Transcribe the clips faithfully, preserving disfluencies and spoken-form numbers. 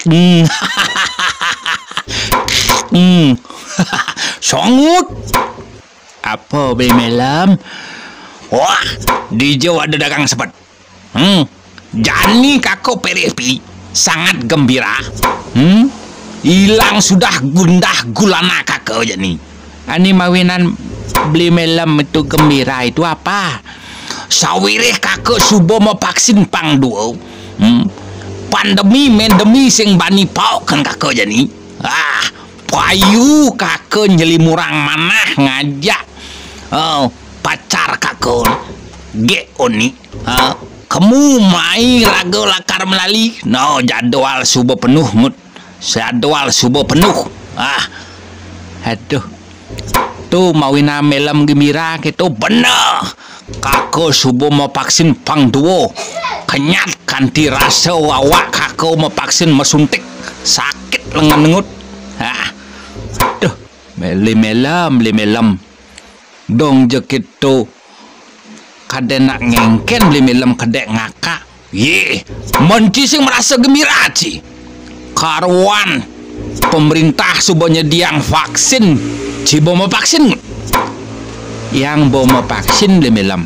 Hmm. Hmm. Songut. Apa, Beli Melem? Wah, dija ada dagang sepet. Hmm. Jani kaka Perepi sangat gembira. Hmm. Hilang sudah gundah gulana kaka jani. Ani mawinan Beli Melem itu gembira itu apa? Sawiréh kaka suba mapaksin pang dua. Hmm. Pandemi mendemi sing bani paokan kaka jani. Ah, payu kaka nyelimurang manah ngajak, eh, pacar kaka. Gék Oni. Ha, kemu mai raga lakar melali. No, jadwal suba penuh, Ngut. Jadwal suba penuh. Ah. Aduh. Tu mawinan Melem gembira kéto bener. Kaka suba mapaksin pang dua. Kenyat kanti rasa awak kaka mapaksin masuntik. Sakit lengan, Ngut. Ah. Aduh, Beli Melem, Beli Melem. Dong ja kéto. Kadén nak ngéngkén Beli Melem kedék ngakak. Yé, men ci sing marasa gembira ci. Karuan pemerintah suba nyediang vaksin, ci ba mapaksin. Yang ba mapaksin Beli Melem.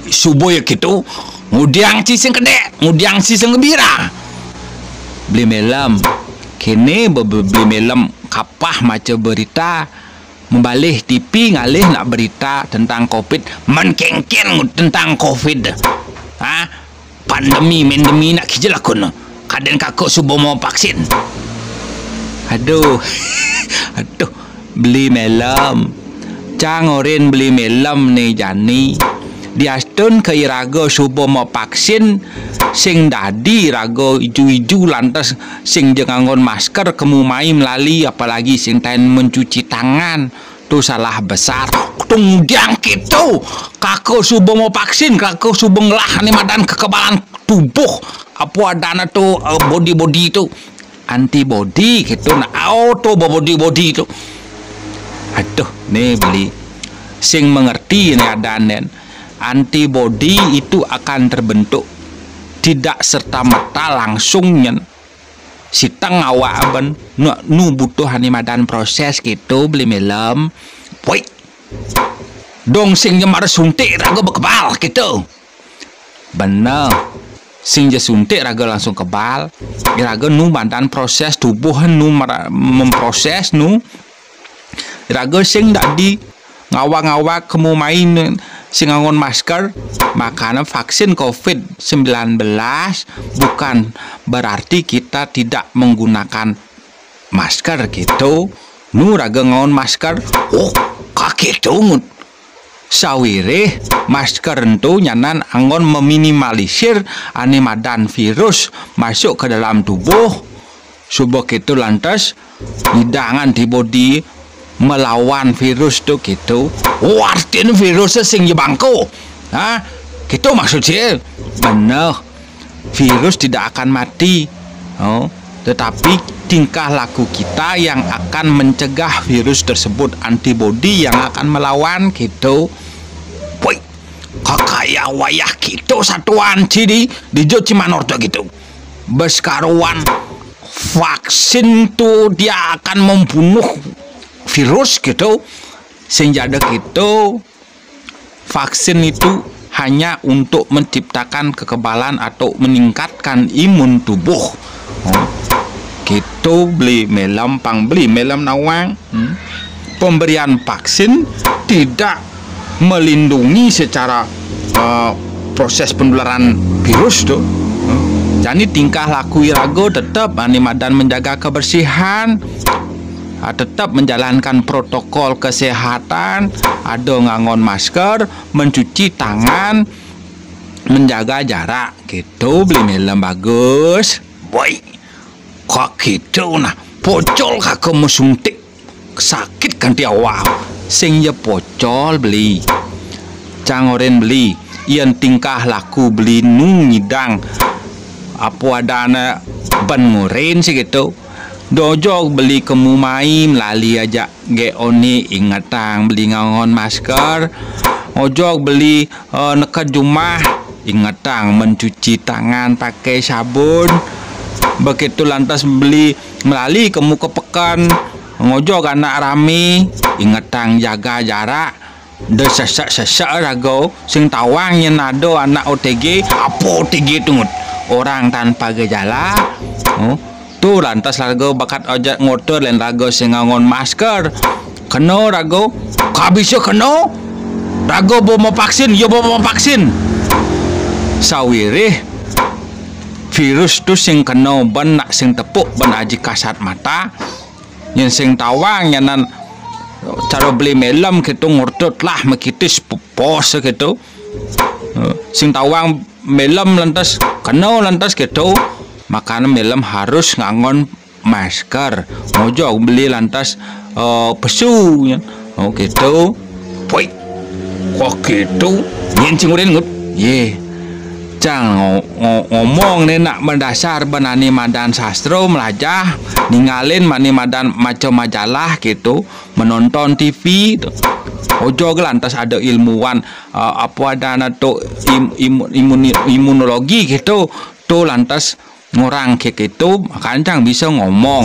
Suba ya kéto, ngudiang ci sing kedék, ngudiang ci sing gembira. Beli Melem, kéné be-, be-, Beli Melem kapah maca berita, mabalih T V ngalih nak berita tentang covid, men kéngkén tentang covid. Ha? Pandemi, mendemi nak kija lakuna. Kadén kaka suba mau vaksin. Aduh. Aduh, Beli Melem. Cang orin Beli Melem né jani. Diastun ka iraga suba mau vaksin, sing dadi iraga iju-iju lantas sing ja nganggon masker kemu mai melali, apalagi sing taén mencuci tangan. Tu salah besar. Tunggiang kéto, kaka suba mau vaksin, kaka suba ngelah ané madan kekebalan tubuh. Apa adané tu, eh, body-body tu. Antibody kéto, nah, auto body-body tu. Aduh, né Beli. Sing mengerti né adané. Antibody itu akan terbentuk tidak serta-merta langsung nyén. Siteng awak aben nu, nu butuh ané madan proses kéto, Beli Melem. Woi. Dong sing nyemar suntik raga bekebal kéto. Bener. Sing ja suntik raga langsung kebal. Raga nu madan proses tubuh nu mara-, memproses nu. Raga sing dadi ngawag-ngawag kemu mai sing nganggon masker, makana vaksin covid sembilan belas bukan berarti kita tidak menggunakan masker kéto. Nu raga nganggon masker, oh, kakéto, Ngut. Sawiréh masker ento nyanan anggon meminimalisir ané madan virus masuk ke dalam tubuh. Suba kéto lantas nyidang antibodi melawan virus tu kéto. Oh, artin virus sing ja bangko. Ha? Kéto maksud saya. Bener. Virus tidak akan mati. Oh, tetapi tingkah laku kita yang akan mencegah virus tersebut, antibodi yang akan melawan kéto. Woi, kakaya wayah kéto satuan ci di, dija ci manorta kéto. Bes karuan vaksin tu dia akan membunuh virus kéto. Sing ja ada kéto, vaksin itu hanya untuk menciptakan kekebalan atau meningkatkan imun tubuh. Oh. Kéto Beli Melem, pang Beli Melem nawang. Hmm. Pemberian vaksin tidak melindungi secara, eh, proses penularan virus tu. Hmm. Jani tingkah laku iraga tetep ané madan menjaga kebersihan, ah, tetep menjalankan protokol kesehatan, ada nganggon masker, mencuci tangan, menjaga jarak. Kéto Beli Melem bagus. Woi, kakéto nah, pocol kaka masuntik. Sakit kanti awak. Sing ja pocol, Beli. Cang orin Beli, yén tingkah laku Beli nu nyidang apa adané ban ngorin sih kéto. Dojog Beli kemu mai melali ajak Gék Oni, ingetang Beli nganggon masker. Ojog Beli, eh, neked jumah Ingetang mencuci tangan pakai sabun. Begitu lantas beli melali kemu ka peken, ngojog anak rami, ingetang jaga jarak. Da sesek-sesek raga, sing tawang nyén ada anak O T G, apa O T G tu, Ngut? Orang tanpa gejala. Oh, tu lantas raga bakat ojak ngorta lén raga sing nganggon masker. Kena raga, ka bisa kena. Raga ba mau vaksin, ya ba mau vaksin. Sawiréh virus tu sing kena ban nak sing tepuk ban aji kasat mata. Nyén sing tawang nyanan cara beli melem kéto ngorta lah makitis pos kéto. Eh, sing tawang melem lantas kena lantas kéto. Makana melem harus nganggon masker. Ngojog beli lantas eh, pesu, ya. Oh, kéto. Woi. Kok kéto? Nyén sing urin, Ngut? Yé. Cang ngo- ngo- ngomong né nak mendasar ban ané madan sastra melajah, ningalin ané madan maca majalah kéto, menonton T V tu. Ojog lantas ada ilmuwan eh, apa adana tu im- imu- imuni- imunologi kéto, tu lantas ngorang ké kéto, makana cang bisa ngomong.